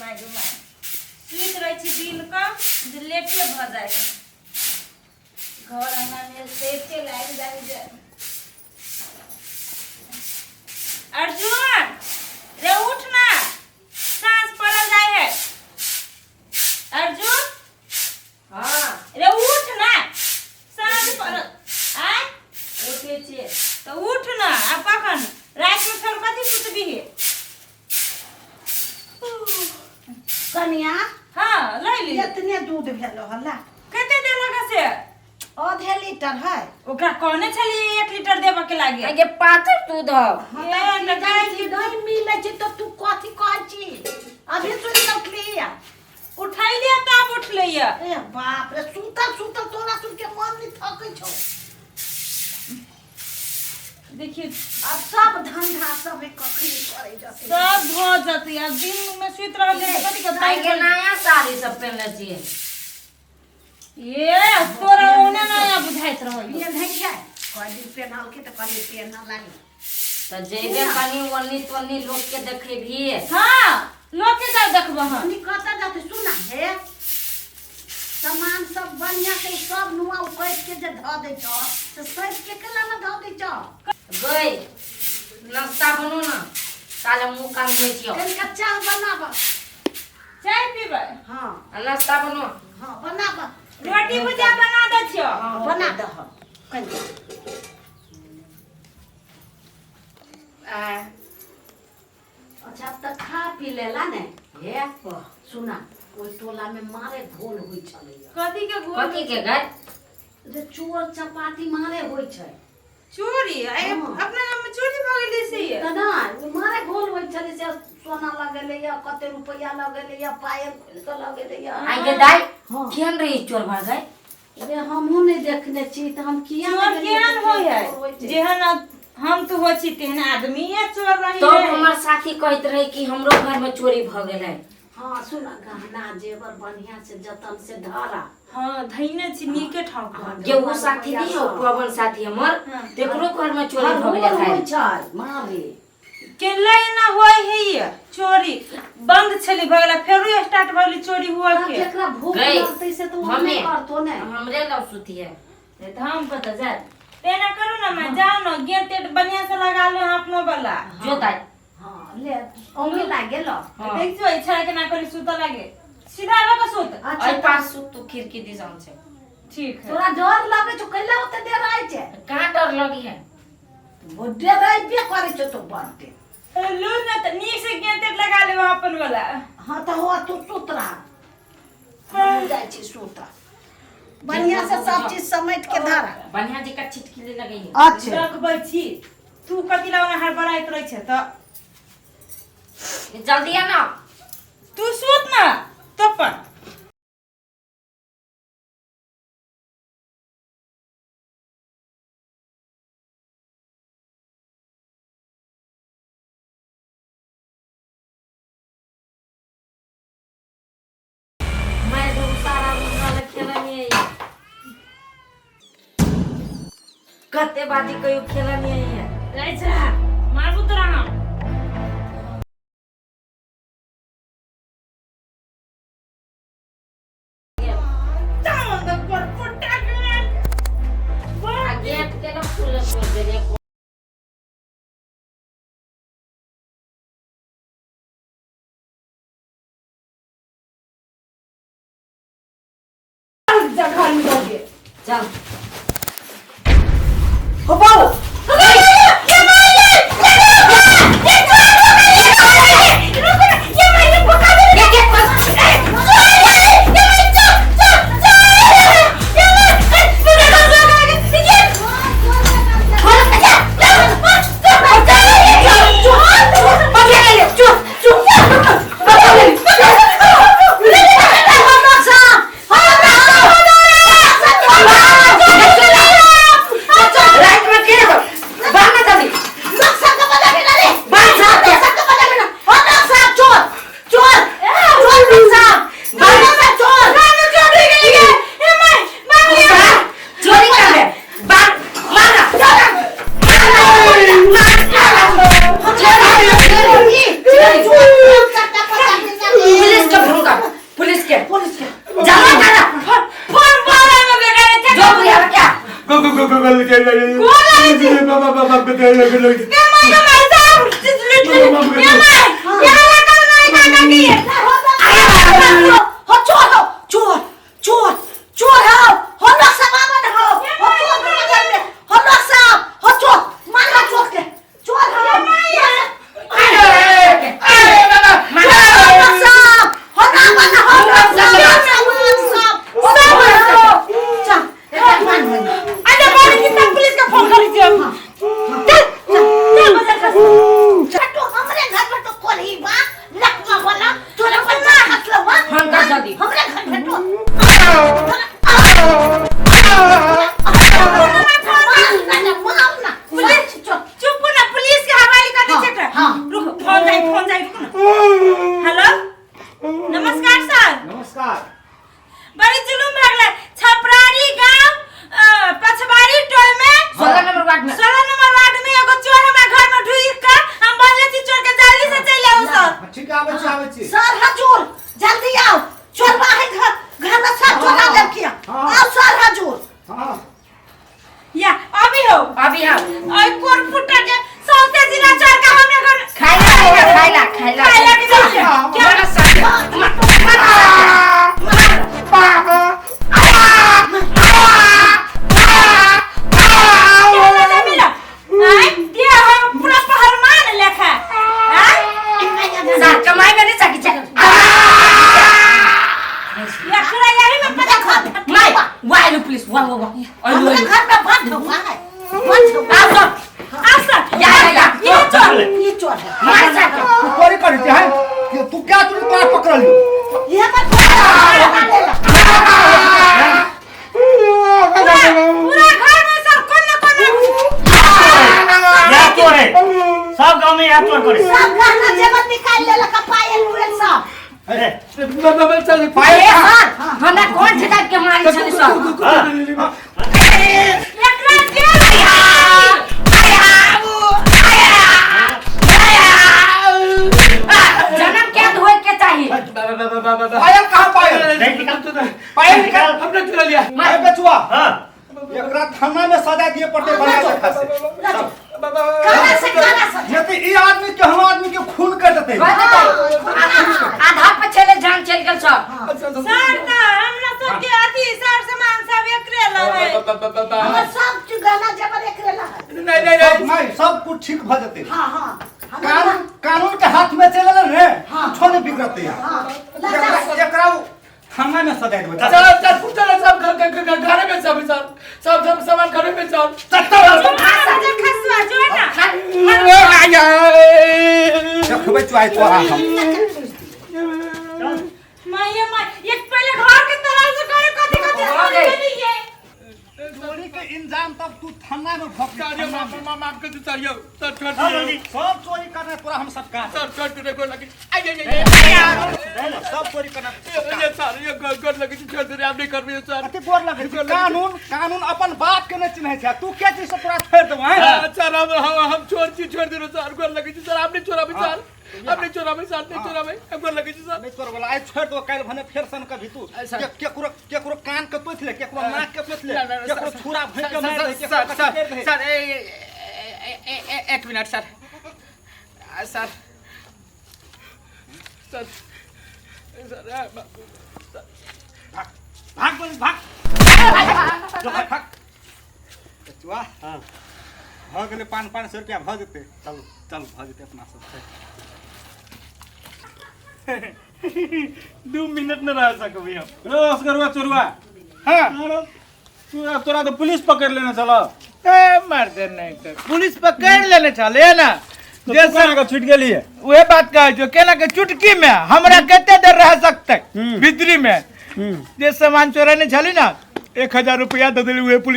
My गे my, सुति रहै छी दिन कऽ जे लेटे भऽ जाइ है। घर अङ्गना से एते लागि जाइ जे अर्जुन रे उठ ना, साँझ पड़ल जाइ है। अर्जुन। हाँ। रे उठ ना, साँझ पड़ल आय। उठै छियै। तऽ उठ ना, आब कखन रातिमे फेर कथी सुतबिही? कनिया। हाँ, लै ली। एतने दूध भेलो हला? कते देलक से? आधे लीटर है। ओकरा कहने छलियै 1 लीटर देबऽ के लागे। आगे पातर दूध हौ। हाँ, ए, तऽ तऽ गाय की नहि मिलै छै तऽ तू कथी कहै छी? अभी सुनि कऽ उठली या? उठैलियै तब उठलैया। ए बाप रे, सुतल सुतल तोरा सुन के मन नहि थकै छौ। देखियौ, आब सब धंधा सब कखनी करै जतै? सब भऽ जेतै। आब दिन मे सुति रहल तऽ कथी के? आगे नया साड़ी सब पहिनले छियै। ए तोरा ओने नया बुझाइत रहै। पेन्है छै, कई दिन पेन्हलकै तऽ कहलियै पेन्हऽ लागी। तऽ जेबे कनी ओन्नी तोन्नी लोक के देखेबही। हाँ, लोक के का देखबह हम? मम्मी कतऽ जाते? सुना हे, सामान सब बढ़िया से सब नुआ उकैट के जे धऽ दै छौ से सैत के केला ने धऽ दै छौ? गई, नाश्ता बनो ना, ताले मुँह कान धोइ छियौ। कनिका चाह बनाब। चाय पीबै? हाँ। आ नाश्ता बनो। हाँ, बनाब। रोटी भुजिया बना दै छियौ। हाँ, बना दह कनिका। आ अच्छा, अब तऽ खा पी लेला ने? हे। सुना, ओहि टोला में मारे घोल होइ छलैया। कथी के घोल? कथी के गई? जे चोर चपाटी मारे होइ छै। चोरी? आइ हाँ। अपना गाममे चोरी भऽ गेलै से? तऽ नहि, ओ मारे घोल होइ छलै से सोना लगेलैया, कते रुपैआ लगेलैया, पायल खोलि कऽ लगेलैया। आइ गे दाइ। हाँ। केहन रही चोर भर गई? अरे, हमहूँ नहि देखने छी तऽ हम किया चोर नहि गेलियै केहन जे होइ है? चोर होइ छै? जेहन हम तू होइ छी तेहन आदमीए चोर रही तब है। हमर साथी कहैत रहे कि हमरो घर में चोरी भऽ गेलै। हाँ, सुन, गहना जेवर बढ़िया से जतन से धरा। हाँ, धैने छी नीके ठाव पर। जे उ साथी नहीं हो, पवन साथी हमर, हाँ। तेकरो घर में चोरी भऽ गेलै। हर होइ काल्हि। छै मारे। केला एना होइ है ये चोरी? बंद छली भऽ गेला, फेरो स्टार्ट भऽ गेलै चोरी हुआ आब के। जेकरा भूख गई। लगतै से तऽ ओ मम्मी। नहि करतो ने। हमरे लग सुतिए। तऽ हम कतऽ जायब? तेना करू ना मैं जाओ ना, गेट तेट बढ़िया से लगा लो अपनो वाला। जो दाइ। हाँ, ले ओंगी लाग गेलो। हाँ। देख जो इच्छा केना करी सुतऽ लागे, सीधा भऽ कऽ सुत। अच्छा। एहि पास सुत तू, खिड़की दिसन छै। ठीक है। तोरा डर लगै छौ? कैला ओते देर आइ छै? कहाँ डर लगी है? बड्डे रहिबे करै छौ तो बड्डे। लू ना तऽ नीक से गेट तेट लगा लेब अपन वाला। हाँ, तऽ हो, तू सुत रह, हम जाइ छी सुत। बढ़िया से सब चीज समेट के धर। बढ़िया जकाँ छिटकिली लगैये। अच्छा। रखबै छी, तू कथी ला ओना हड़बड़ाइत रहै छै तऽ? जल्दी आ ना। तू सुत ना तब पर। मैं तो सारा मुंगा खेला नहीं है। कते बाजी कहियो खेला नहीं है। जाइ छै, मारबू तोरा हम। तावन द पर फुटा के। आ गेट केना खुलल छोड़ देलियै? जा, घर में दौड़। चल। हो बाबू। रात में के गोर लागै छी। ए माय गे माय, सब चीज लूटि लेलकै। ए my, ए हल्ला करू ना, काका की। हो चोर हो चोर चोर चोर हो हो लोग सब आवन हो हो चोर हो घर में हो लोग सब हो चोर मार ला चोर के चोर हो लोग सब हो ना मन हो लोग सब सब सब सब हो चल अच्छा बड़ी की तब पुलिस के फोन करै छियै हम। चल चल चल बजार खस। तो हमरे घर पर तो कोलही बा लकवा वाला तोरा बच्चा खसलो बा फोन कर जल्दी। हमरे घर पर तो चुप ना, पुलिस के हवाले कर दे छै। हाँ। रुक, फोन जाई, फोन जाई, रुक ना। हेलो, नमस्कार सर। नमस्कार। बड़ी जुलुम भऽ गेलै छपरारी गांव, पछबारी टोल में 16 नंबर वार्ड में। 16 नंबर वार्ड में एगो चोर हमरा घर में ढुकि के, हम बोलले छी चोर के, जल्दी से चलि आउ सर। ठीक है, आबै छी, आबै छी। सर हजूर जल्दी आओ, चोर बाहर घर घर में सब चोरा लेलकिया। हाँ। आओ सर हजूर। हाँ। या अभी हो। अभी हम ओइ कोर फुटा के सौंसे जिला चोर के हमरे घर खाइला खाइला खाइला। खाइला के जाइए। क्या क्या मजा मिला आय के हम पूरा पहलवान लेखा आय। सर कमाई में नहीं सकी चल। एकरा यही में पता खा। My why police वाह वाह वाह। हमरे घर में बंद हुआ है, बंद हुआ। आओ सर। आ सर। या या या। ये चोर। ये चोर है। मार सर। तू कोरी करी छी हैं कि तू क्या तू तोरा पकड़ल ये मत पूरा पूरा घर में सर कोन न कोन या चोर है, सब गांव में या चोर करे। सब गहना जेवर निकाल लेलक, पायल उयल सब। अरे ए सर, हमरा कोन ठेका के मारी छली सर? एकरा जेल। जन्म कैद होए के चाहिए। पायल कहाँ, पायल? नहीं निकाल। पायल निकाल। हमने चुरा लिया। अरे बेचुआ। हाँ। एकरा थाना में सजा दिए पड़ते बढ़िया लेखा से। काला से काला से। ये तो ई आदमी के हम आदमी के खून कर देते। आधा पे चले जान चल गेल सर। सर त हमरा सबके अथी सर सामान सब एकरे लगे। हमर सब चीज गहना जेवर एकरे ला है। नहीं नहीं नहीं। नहीं, सब कुछ ठीक भ जते। हाँ हाँ। कानून कानून के हाथ में चले गेल रे, कुछो नहीं बिगड़ते। हाँ। एकरा एकरा उ थाना में सजा देबै। सर सर पूछा ना, सब घर घर घर में सब सर, सब सब सामान घर में सर। खसुआ जो ना। देखबै चुआइ तोरा हम। माये my, एक पहले घर के तरह से करे कथी कथी हो गई। चलिए। चोरी के इंजाम तब तू थाना में भोग। सर ये माफ माफ माफ कर दो सर, ये सर छोड़ चल दो। जल्दी। सब चोरी करने तोरा हम सरकार। सर छोड़ दो, गोर लगी। आई आई आई। सब चोरी करने। ये सर ये गोर गोर लगी, छोड़ दो, आप नहीं कर रही सर। कते गोर लगै छै। कानून कानून अपन बाप के नहीं चिन्है छै, तू के चीज से तोरा छोड़ देबो हैं? हाँ, सर हम हम छोड़ छी, छोड़ दो सर, गोर लगी सर, आप नहीं छोड़ा सर, आप नहीं छोड़ा सर, नहीं छोड़ा गोर लगी सर। नहीं तोर वाला आइ छोड़ दो, काल्हि भने फेर सन कभी तू केकरो केकरो कान के तोति ले, केकरो नाक के तोति ले, केकरो छुरा भोंकि के मारि दे, केकरो सर कथी सर करि दे। सर एक minute sir, sir sir sir भाग बोल भाग जो भाग भाग बचुआ। हाँ। भऽ गेलै, 500-500 रुपया भऽ जेतै। चलू चलू, भऽ जेतै अपना सब। 2 मिनट न रह सकबी हम। रो असगरुआ चोरुआ। हाँ। तोरा तोरा तो पुलिस पकड़ लेने छल। ए मर्दे, नहीं तो पुलिस पकड़ लेने छले ना। तो जे तू सर केना के छूट गेली? उहे बात कहै छो, केना के चुटकी में हमरा कते देर रह सकते हम्म। भीतरी में। जे सामान चोरेने छली ना, 1000 रुपया दे देली उहे पुलिस।